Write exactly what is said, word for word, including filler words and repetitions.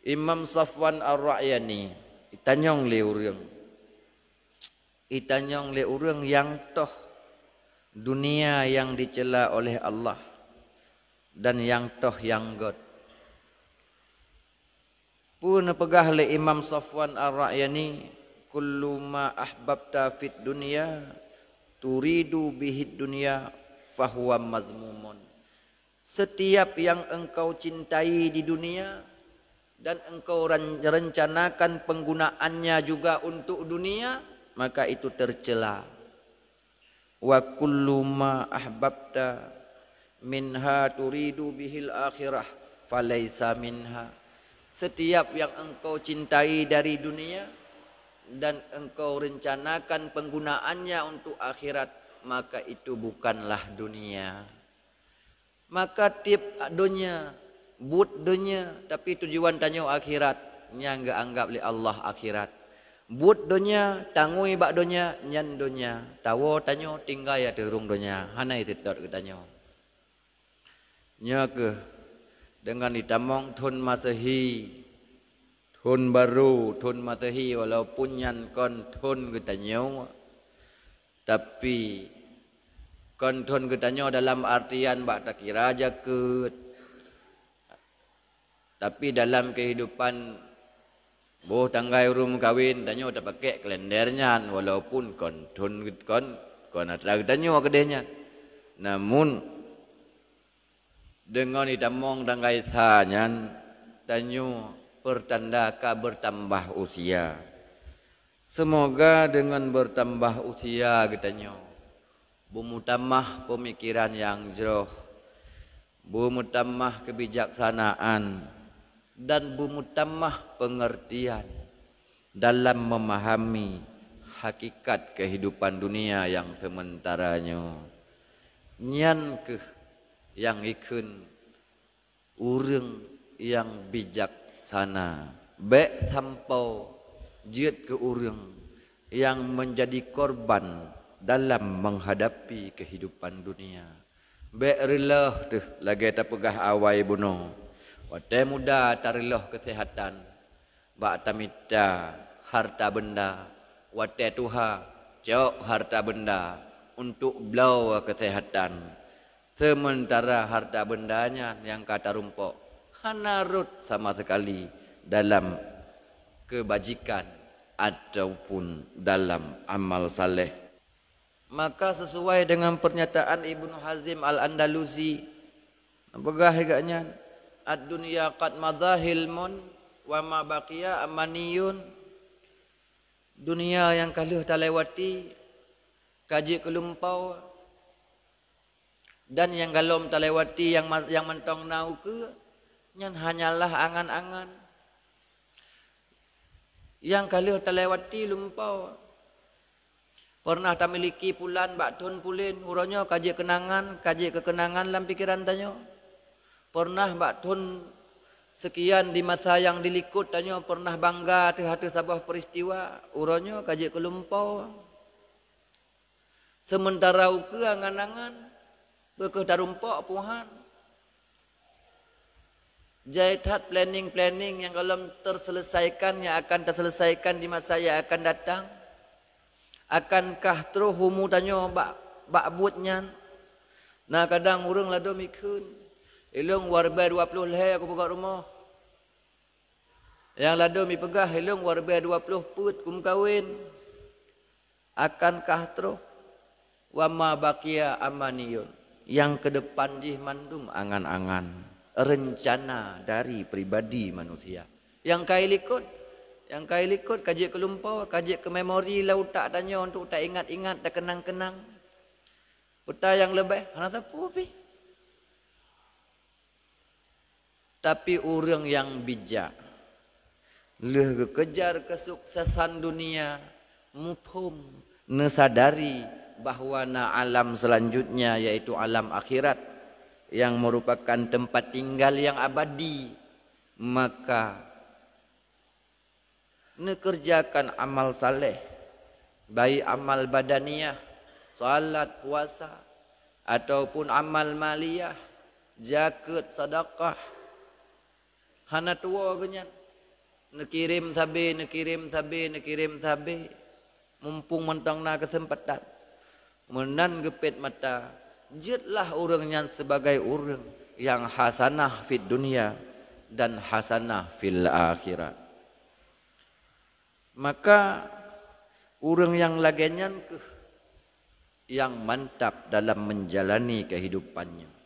Imam Safwan Ar-Ra'yani itanyong lé ureuëng. Itanyong lé ureuëng nyang toh dunia yang dicela oleh Allah dan nyang toh nyang gét. Peue neupeugah lé Imam Safwan Ar-Ra'yani, "Kullu ma ahbabta fid dunya turidu bihid dunya fahuwa mazmumun." Setiap yang engkau cintai di dunia dan engkau ren-, rencanakan penggunaannya juga untuk dunia, maka itu tercela. "Wa kullu ma ahbabta minha turidu bihil akhirah falaisa minha." Setiap yang engkau cintai dari dunia dan engkau rencanakan penggunaannya untuk akhirat, maka itu bukanlah dunia. Maka tieb donya, buet donya, tapi tujuan tanyoe akhirat, nyang geuanggab lé Allah akhirat. Buet donya, tangui bak donya, nyan donya. Tawoe tanyoe tinggai ateueh rhueng donya, hana iseutôt geutanyoe. Nyoe kheueh deungon itamong thon Masehi, thon barô, thon Masehi, walaupun nyan kon thon geutanyoe, tapi kon thon geutanyoe dalam artian bak takira jakeuet, tapi dalam kehidupan boh tanggai ureuëng meukawen, tanyoe tapakek kalender nyan, walaupun kon thon, kon, kon atra geutanyoe keudeh nyan. Namun, deungon itamong tanggai sa nyan, tanyoe pertanda ka bertambah usia. Semoga deungon bertambah usia geutanyoe, beumeutamah peumikiran nyang jroh, beumeutamah keubijaksanaan, dan beumeutamah peungeurtian dalam meumahami hakikat keuhidupan dunia nyang seumeutara nyoe. Nyan kheueh nyang ikheun ureuëng nyang bijaksana. Bék sampoe jeuet keu ureuëng nyang meunjadi korban dalam meuhadapi keuhidupan dunia. Bék reuloh teuh lagée tapeugah awai bunoe. Watée muda tareuloh keuseuhatan, bak tamita harta beunda, watée tuha cok harta beunda untuk bloe keuseuhatan. Seumeuntara harta beunda nyan nyang ka tarumpok hana rhot sama seukali dalam keubajikan ataupun dalam amal saleh. Maka sisuai deungon peurnyataan Ibnu Hazim Al-Andalusi, peugah geuhnyan, "Ad-dunya qad madha hilmun wa ma baqiya amaniyun." Dunia nyang ka lheueh talewati ka jeuet keu lumpoe, dan nyang galom talewati nyang ma-, nyang mantong na ukeue, nyan hanyalah angan-angan. Nyang ka lheueh talewati lumpoe. Pernah tamiliki pulan bak thon pulen, uroe nyoe ka jeuet keunangan, ka jeuet keu keunangan lam pikeran tanyoe. Pernah bak thon seukian di masa nyang dilikot tanyoe pernah bangga teuh ateueh saboh peuristiwa, uroe nyoe ka jeuet keu lumpoe. Seumeuntara ukeue angan-angan, peu kheueh tarumpok puhan. Jai that planning-planning nyang galom teuseulesaikan, nyang akan teuseulesaikan di masa nyang akan datang. Akankah troh umu tanyoe bak, bak buet nyan? Na kadang ureuëng ladom ikheun, "Ilong waribée dua ploh lhée kupeugét rumoh." Nyang ladom ipeugah, "Ilong waribée dua ploh peuet kumeukawen." Akankah troh? Wa ma baqiya amaniyun. Nyang keudeupan jih mandum angan-angan, reuncana dari pribadi manusia. Nyang ka ilikot, nyang ka ilikot ka jeuet keu lumpoe, ka jeuet keu memori lam utak tanyoe untuk taingat-ingat, takeunang-keunang. Peue nyang leubeh, hana sapeue pih. Tapi ureuëng nyang bijak, lheueh geukejar keusuksesan dunia, muphom, neusadari bahwa na alam seulanjutnya, yaitu alam akhirat, nyang meurupakan teumpat tinggal nyang abadi, maka neukeureujakan amal saleh, baik amal badaniyah, salat, puasa, ataupun amal maliyah, jakeuet, sedekah. Hana tuwoe geuhnyan. Neukirém sabe, neukirém sabe, neukirém sabe. Mumpung mantong na keuseumpatan. Meunan geupét mata, jeuetlah ureuëng nyan sibagai ureuëng nyang hasanah fid dunya dan hasanah fil akhirat. Maka ureuëng nyang lagée nyan kheueh nyang mantap dalam menjalani kehidupannya.